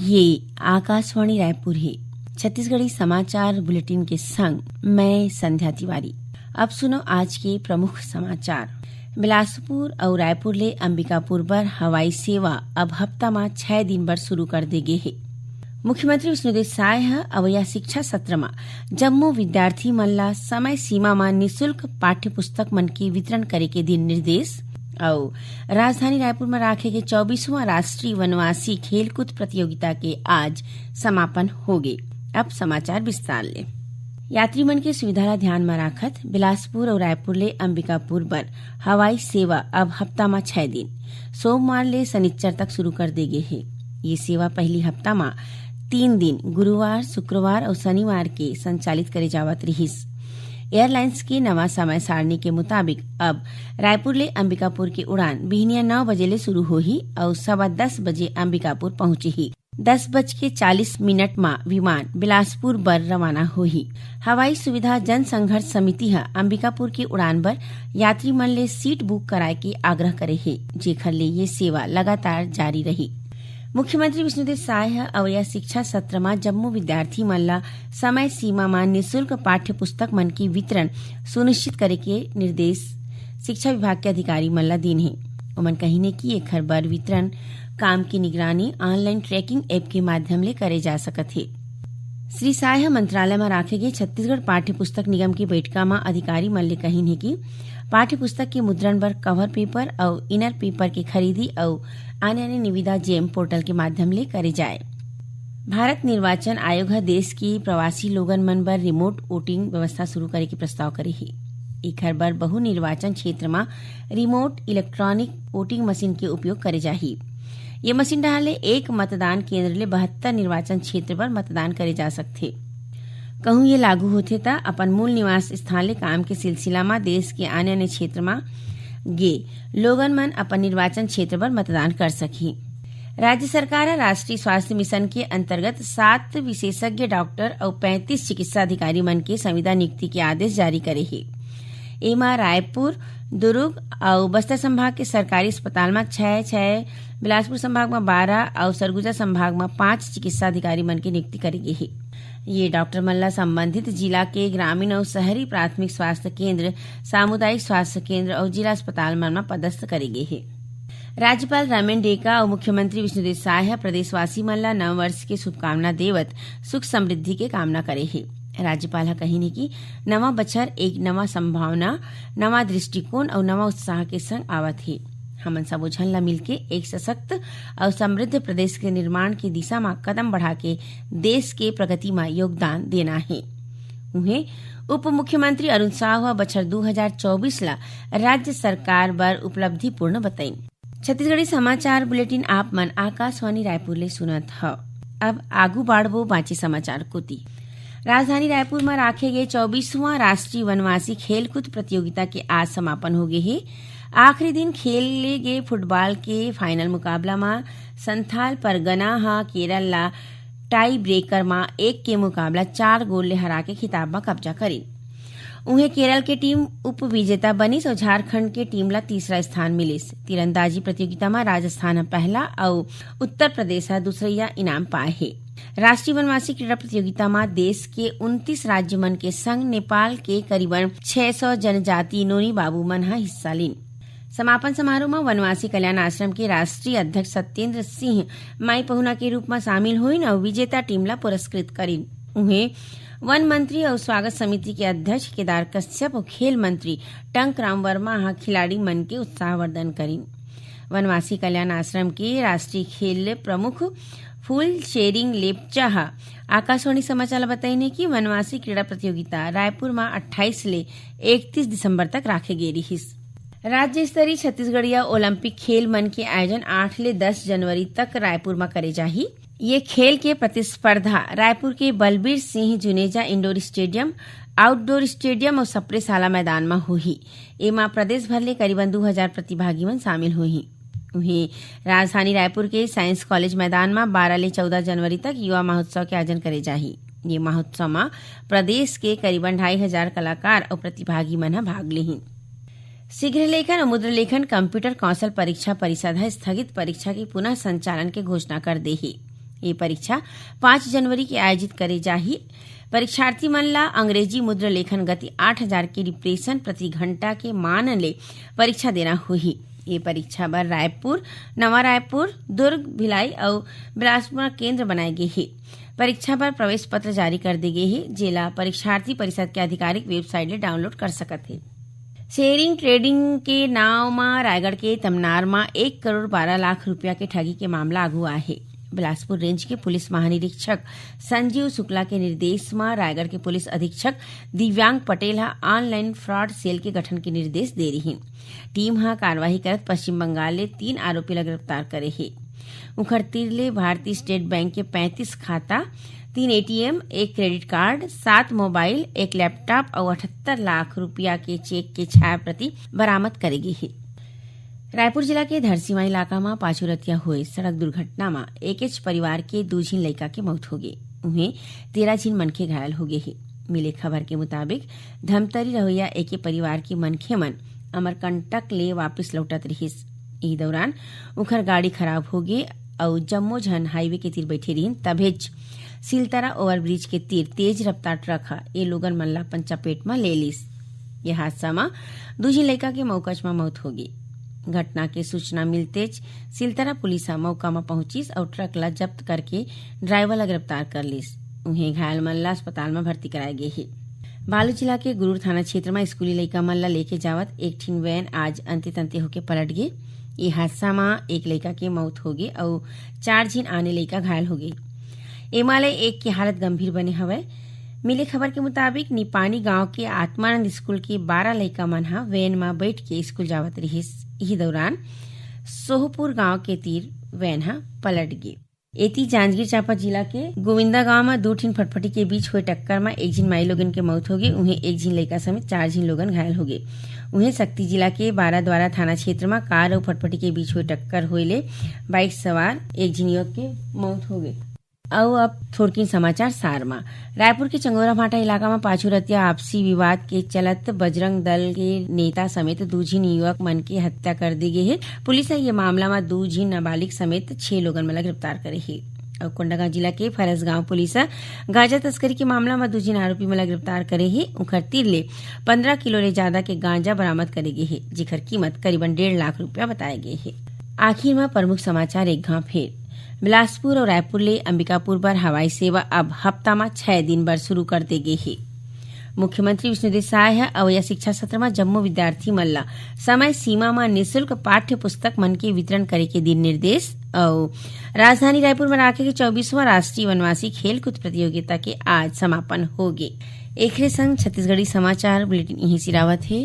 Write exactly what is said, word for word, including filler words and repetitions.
ये आकाशवाणी रायपुर हे। छत्तीसगढ़ी समाचार बुलेटिन के संग मैं संध्या तिवारी। अब सुनो आज के प्रमुख समाचार। बिलासपुर अउ रायपुर ले अंबिकापुर बर हवाई सेवा अब हफ्ता म छह दिन बर शुरू कर दे गे हे। मुख्यमंत्री विष्णुदेव साय ह अवइया शिक्षा सत्र म जम्मो विद्यार्थी मन ला समय सीमा म निशुल्क पाठ्य पुस्तक मन के वितरण करे के दिन निर्देश। अउ राजधानी रायपुर म राखे गे चौबीसवां राष्ट्रीय वनवासी खेलकूद प्रतियोगिता के आज समापन होगे। अब समाचार विस्तार ले। यात्री मन के सुविधा ला ध्यान म राखत बिलासपुर अउ रायपुर ले अंबिकापुर बर हवाई सेवा अब हफ्ता म छह दिन, सोमवार ले शनिचर तक शुरू कर दे गे हे। ये सेवा पहली हफ्ता म तीन दिन, गुरुवार, शुक्रवार अउ शनिवार के संचालित करे जावत रिहिस। एयरलाइंस के नवा समय सारणी के मुताबिक अब रायपुर ले अंबिकापुर के उड़ान बिहनिया नौ बजे ले शुरू होही अउ सवा दस बजे अंबिकापुर पहुंचही। दस बज के चालीस मिनट म विमान बिलासपुर बर रवाना होही। हवाई सुविधा जनसंघर्ष समिति ह अंबिकापुर के उड़ान बर यात्री मन ले सीट बुक कराए के आग्रह करे हे, जेखर ले ये सेवा लगातार जारी रही। मुख्यमंत्री विष्णुदेव साय ह अवइया शिक्षा सत्र म जम्मो विद्यार्थी मन ला समय सीमा म निशुल्क पाठ्य पुस्तक मन के वितरण सुनिश्चित करे के निर्देश शिक्षा विभाग के अधिकारी मन ला दीन हे। ओमन कहिन हे कि एखर बर वितरण काम के निगरानी ऑनलाइन ट्रैकिंग ऐप के माध्यम ले करे जा सकत हे। श्री साय ह मंत्रालय म राखे गे छत्तीसगढ़ पाठ्य पुस्तक निगम के बैठका म अधिकारी मन ले कहिन हे कि पाठ्य पुस्तक के मुद्रण बर कवर पेपर अउ इनर पेपर के खरीदी अउ आने-आने निविदा जेम पोर्टल के माध्यम ले करे जाए। भारत निर्वाचन आयोग ह देश के प्रवासी लोगन मन बर रिमोट वोटिंग व्यवस्था शुरू करे के प्रस्ताव करे हे। एखर बर बहु निर्वाचन क्षेत्र म रिमोट इलेक्ट्रॉनिक वोटिंग मशीन के उपयोग करे जाही। ये मशीन डहार ले एक मतदान केंद्र ले बहत्तर निर्वाचन क्षेत्र बर मतदान करे जा सकथे। कहूं ये लागू होथे, त अपन मूल निवास स्थान ले काम के सिलसिला म देश के आने-आने क्षेत्र म गे लोगन मन अपन निर्वाचन क्षेत्र बर मतदान कर सकही। राज्य सरकार ह राष्ट्रीय स्वास्थ्य मिशन के अंतर्गत सात विशेषज्ञ डॉक्टर अउ पैंतीस चिकित्सा अधिकारी मन के संविदा नियुक्ति के आदेश जारी करे हे। एमा रायपुर, दुर्ग अउ बस्तर संभाग के सरकारी अस्पताल म छह, छह, बिलासपुर संभाग म बारह अउ सरगुजा संभाग म पांच चिकित्सा अधिकारी मन के नियुक्ति करे गे हे। ये डॉक्टर मन ला संबंधित जिला के ग्रामीण अउ शहरी प्राथमिक स्वास्थ्य केंद्र, सामुदायिक स्वास्थ्य केंद्र अउ जिला अस्पताल मन म पदस्थ करे गे हे। राज्यपाल रमेन डेका अउ मुख्यमंत्री विष्णुदेव साय ह प्रदेशवासी मन ला नववर्ष के शुभकामना देवत सुख समृद्धि के कामना करे हे। राज्यपाल ह कहिन हे कि नवा बछर एक नवा संभावना, नवा दृष्टिकोण अउ नवा उत्साह के संग आवत हे। हमन सबो झन ला मिलके एक सशक्त अउ समृद्ध प्रदेश के निर्माण के दिशा म कदम बढ़ा के देश के प्रगति म योगदान देना हे। उहें, उप मुख्यमंत्री अरुण साव ह बछर दू हजार चौबीस ला राज्य सरकार बर उपलब्धिपूर्ण बताइन। छत्तीसगढ़ी समाचार बुलेटिन आप मन आकाशवाणी रायपुर ले सुनत हव। अब आगू बाढ़बो बांचे समाचार कोति। राजधानी रायपुर म राखे गे चौबीसवां राष्ट्रीय वनवासी खेलकूद प्रतियोगिता के आज समापन हो गे हे। आखिरी दिन खेले गे फुटबॉल के फाइनल मुकाबला म संथाल परगना ह केरल ला टाई ब्रेकर म एक के मुकाबला चार गोल ले हरा के खिताब म कब्जा करिन। उहें, केरल के टीम उप विजेता बनिस अउ झारखंड के टीम ला तीसरा स्थान मिलिस। तीरंदाजी प्रतियोगिता म राजस्थान ह पहला अउ उत्तर प्रदेश ह दूसरइया इनाम पाए हे। राष्ट्रीय वनवासी क्रीड़ा प्रतियोगिता म देश के उनतीस राज्य मन के संग नेपाल के करीबन छह सौ जनजाति नोनी बाबू मन ह हिस्सा लीन। समापन समारोह म वनवासी कल्याण आश्रम के राष्ट्रीय अध्यक्ष सत्येंद्र सिंह माई पहुना के रूप म शामिल होइन अउ विजेता टीम ला पुरस्कृत करिन। उहें, वन मंत्री अउ स्वागत समिति के अध्यक्ष केदार कश्यप अउ खेल मंत्री टंकराम वर्मा ह खिलाड़ी मन के उत्साहवर्धन करिन। वनवासी कल्याण आश्रम के राष्ट्रीय खेल प्रमुख फूल शेरिंग लेपचा ह आकाशवाणी समाचार ल बताइन हे कि वनवासी क्रीड़ा प्रतियोगिता रायपुर म अट्ठाईस ले इकतीस दिसंबर तक राखे गे रिहिस। राज्य स्तरीय छत्तीसगढ़िया ओलंपिक खेल मन के आयोजन आठ ले दस जनवरी तक रायपुर म करे जाही। ये खेल के प्रतिस्पर्धा रायपुर के Balbir Singh Juneja indoor stadium, outdoor stadium अउ सप्रेशाला मैदान म होही। एमा प्रदेश भर ले करीबन दू हजार प्रतिभागी मन शामिल होही। उहें, राजधानी रायपुर के साइंस कॉलेज मैदान म बारह ले चौदह जनवरी तक युवा महोत्सव के आयोजन करे जाही। ये महोत्सव म प्रदेश के करीबन ढाई हजार कलाकार अउ प्रतिभागी मन ह भाग लेही। शीघ्र लेखन अउ मुद्रा लेखन कंप्यूटर कौशल परीक्षा परिषद ह स्थगित परीक्षा के पुनः संचालन के घोषणा कर दे हे। ये परीक्षा पाँच जनवरी के आयोजित करे जाही। परीक्षार्थी मन ला अंग्रेजी मुद्रा लेखन गति आठ हजार के रिप्रेशन प्रति घंटा के मान ले परीक्षा देना होही। ये परीक्षा बर रायपुर, नवा रायपुर, दुर्ग, भिलाई अउ बिलासपुर म केंद्र बनाए गे हे। परीक्षा बर प्रवेश पत्र जारी कर दे गे हे, जेला परीक्षार्थी परिषद के आधिकारिक वेबसाइट ले डाउनलोड कर सकत हे। शेयरिंग ट्रेडिंग के नाव म रायगढ़ के तमनार म एक करोड़ बारह लाख रुपया के ठगी के मामला आगू आए हे। बिलासपुर रेंज के पुलिस महानिरीक्षक संजीव शुक्ला के निर्देश म रायगढ़ के पुलिस अधीक्षक दिव्यांग पटेल ह ऑनलाइन फ्रॉड सेल के गठन के निर्देश दे रिहीन। टीम ह कार्रवाई करत पश्चिम बंगाल ले तीन आरोपी ला गिरफ्तार करे हे। उखर तीर ले भारतीय स्टेट बैंक के पैंतीस खाता, तीन एटीएम, एक क्रेडिट कार्ड, सात मोबाइल, एक लैपटॉप अउ अठहत्तर लाख रुपया के चेक के छाया प्रति बरामद करे गे हे। रायपुर जिला के धरसीवा इलाका म पाछू रतिया होए सड़क दुर्घटना म एकेच परिवार के दू झिन लइका के मौत होगे। उहें, तेरह झिन मनखे घायल होगे हे। मिले खबर के मुताबिक, धमतरी रहोइया एके परिवार के मनखे मन अमरकंटक ले वापिस लौटत रिहिस। इही दौरान उखर गाड़ी खराब होगे अउ जम्मो झन हाईवे के तीर बैठे रिहिन, तभेच सिलतरा ओवरब्रिज के तीर तेज रफ्तार ट्रक ह ए लोगन मन ला अपन चपेट म ले लिस। ये हादसा म दू झिन लइका के मौकच म मौत होगे। घटना के सूचना मिलतेच सिलतरा पुलिस ह मौका म पहुंचिस अउ ट्रक ला जब्त करके ड्राइवर ला गिरफ्तार कर लिस। उहें, घायल मन ला अस्पताल म भर्ती कराए गे हे। बालोद जिला के गुरूर थाना क्षेत्र म स्कूली लइका मन ला लेके जावत एक ठिन वैन आज अंते तंते होके पलट गे। ये हादसा म एक लइका के मौत होगे अउ चार झिन आने लइका घायल होगे। एमा ले एक के हालत गंभीर बने हवय। मिले खबर के मुताबिक, निपानी गांव के आत्मानंद स्कूल के बारह लइका मन ह वैन म बैठ के स्कूल जावत रिहिस। इही दौरान सोहपुर गांव के तीर वैन ह पलट गे। एती जांजगीर चांपा जिला के गोविंदा गांव म दू ठिन फटफटी के बीच होए टक्कर म एक झिन माई लोगन के मौत होगे, उहें एक झिन लइका समेत चार झिन लोगन घायल होगे। उहें सक्ती जिला के बाराद्वारा थाना क्षेत्र म कार अउ फटफटी के बीच होए टक्कर होए ले बाइक सवार एक झिन युवक के मौत होगे। अउ अब थोरकिन समाचार सार म। रायपुर के चंगोरा भाटा इलाका म पाछू रतिया आपसी विवाद के चलत बजरंग दल के नेता समेत दू झिन युवक मन के हत्या कर दे गे हे। पुलिस ह ये मामला म दू झिन नाबालिग समेत छह लोगन मन ल गिरफ्तार करे हे। अउ कोंडागांव जिला के फरसगांव पुलिस ह गांजा तस्करी के मामला म दू झिन आरोपी मन ल गिरफ्तार करे हे। उखर तीर ले पंद्रह किलो ले जादा के गांजा बरामद करे गे हे, जेकर कीमत करीबन डेढ़ लाख रुपया बताए गे हे। आखिर म प्रमुख समाचार एक घांव फेर। बिलासपुर अउ रायपुर ले अंबिकापुर बर हवाई सेवा अब हफ्ता म छह दिन बर शुरू कर दे गे हे। मुख्यमंत्री विष्णुदेव साय ह अवइया शिक्षा सत्र म जम्मो विद्यार्थी मन ल समय सीमा म निशुल्क पाठ्य पुस्तक मन के वितरण करे के दिन निर्देश। अउ राजधानी रायपुर म राखे के चौबीसवां राष्ट्रीय वनवासी खेलकूद प्रतियोगिता के आज समापन होगे। एखरे संग छत्तीसगढ़ी समाचार बुलेटिन इहीं सिरावत हे।